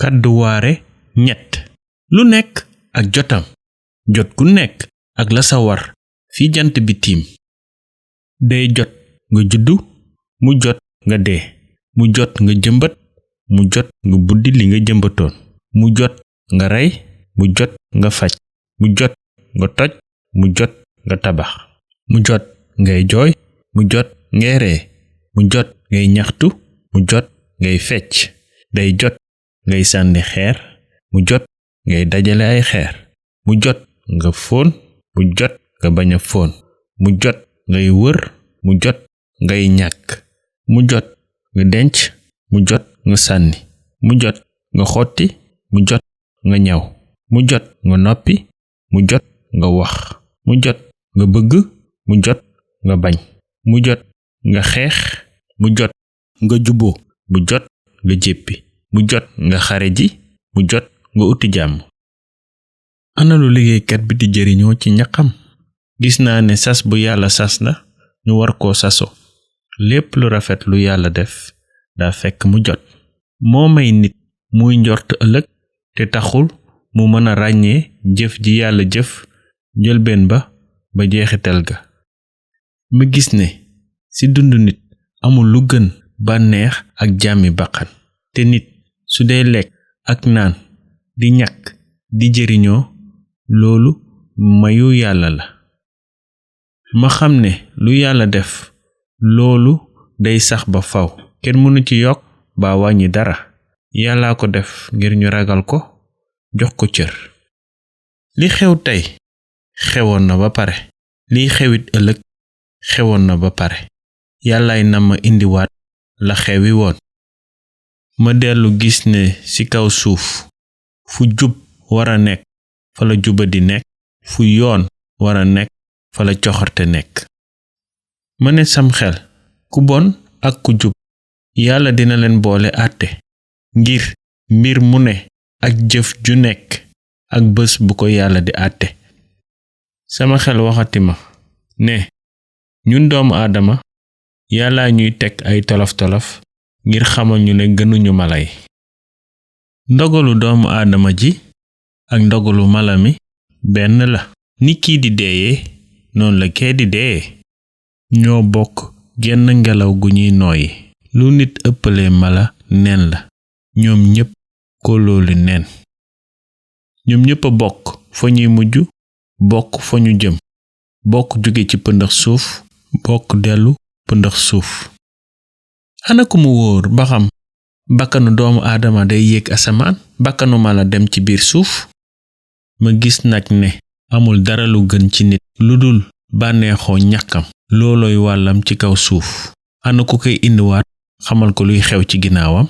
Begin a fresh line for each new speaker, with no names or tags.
kàdduwaare ñett lu nekk ak jotam jot gu nekk ak la sa war fi jant bi tiim day jot nga juddu mu jot nga dee mu jot nga jëmbat mu jot nga buddi li nga jëmbatoon mu jot nga rey mu jot nga faj mu jot nga toj mu jot nga tabax mu jot ngay jooy mu jot ngay ree mu jot ngay ñaxtu mu jot ngay fecc day jot ngay sànni xeer mu jot ngay dajale ay xeer mu jot nga fóon mu jot nga bañ a fóon mu jot ngay wër mu jot ngay ñàkk mu jot nga denc mu jot nga sànni mu jot nga xotti mu jot nga ñaw mu jot nga noppi mu jot nga wax mu jot nga bëgg mu jot nga bañ mu jot nga xeex mu jot nga juboo mu jot nga jéppi mu jot nga xare ji mu jot nga uti jàmm ana lu liggéeykat bi di jëriñoo ci ñaqam gis naa ne sas bu yàlla sas na ñu war koo saso lépp lu rafet lu yàlla def daa fekk mu jot moo may nit muy njort ëllëg te taxul mu mën a ràññee jëf ji yàlla jëf njëlbeen ba jeexital ga ma gis ne ci dund nit amul lu gën bànneex ak jàmmi bakkan te nit su dee lekk ak naan di ñàkk di jëriñoo loolu mayu yàlla la ma xam ne lu yàlla def loolu day sax ba faw kenn mënu ci yokk ba wàññi dara yàllaa ko def ngir ñu ragal ko jox ko cër li xew tey xewoon na ba pare liy xewit ëllëg xewoon na ba pare yàllaay na ma indiwaat la xewi woon ma dellu gis ne ci kaw suuf fu jub wara nekk fa la jubadi nekk fu yoon wara nekk fa la coxarte nekk ma ne sam xel ku bon ak ku jub yàlla dina leen boole àtte ngir mbir mu ne ak jëf ju nekk ak bés bu ko yàlla di àtte sama xel waxati ma ne ñun doomu aadama yàlla ñuy teg ay tolof-tolof ngir xamal ñu ne gënuñu mala yi ndogalu doomu aadama ji ak ndogalu mala mi benn la ni kii di deeyee noonu la kee di deeyee ñoo bokk genn ngelaw gu ñuy nooyi lu nit ëppale mala neen la ñoom ñépp kolooli neen ñoom ñépp a bokk fa ñuy mujj bokk fa ñu jëm bokk jóge ci pëndax suuf bokk dellu pëndax suuf ana ku mu wóor ba xam bakkanu doomu aadama day yéeg asamaan bakkanu mala dem ci biir suuf ma gis nag ne amul dara lu gën ci nit lu dul bànneexoo ñàkkam loolooy wàllam ci kaw suuf ana ku koy indiwaat xamal ko luy xew ci ginnaawam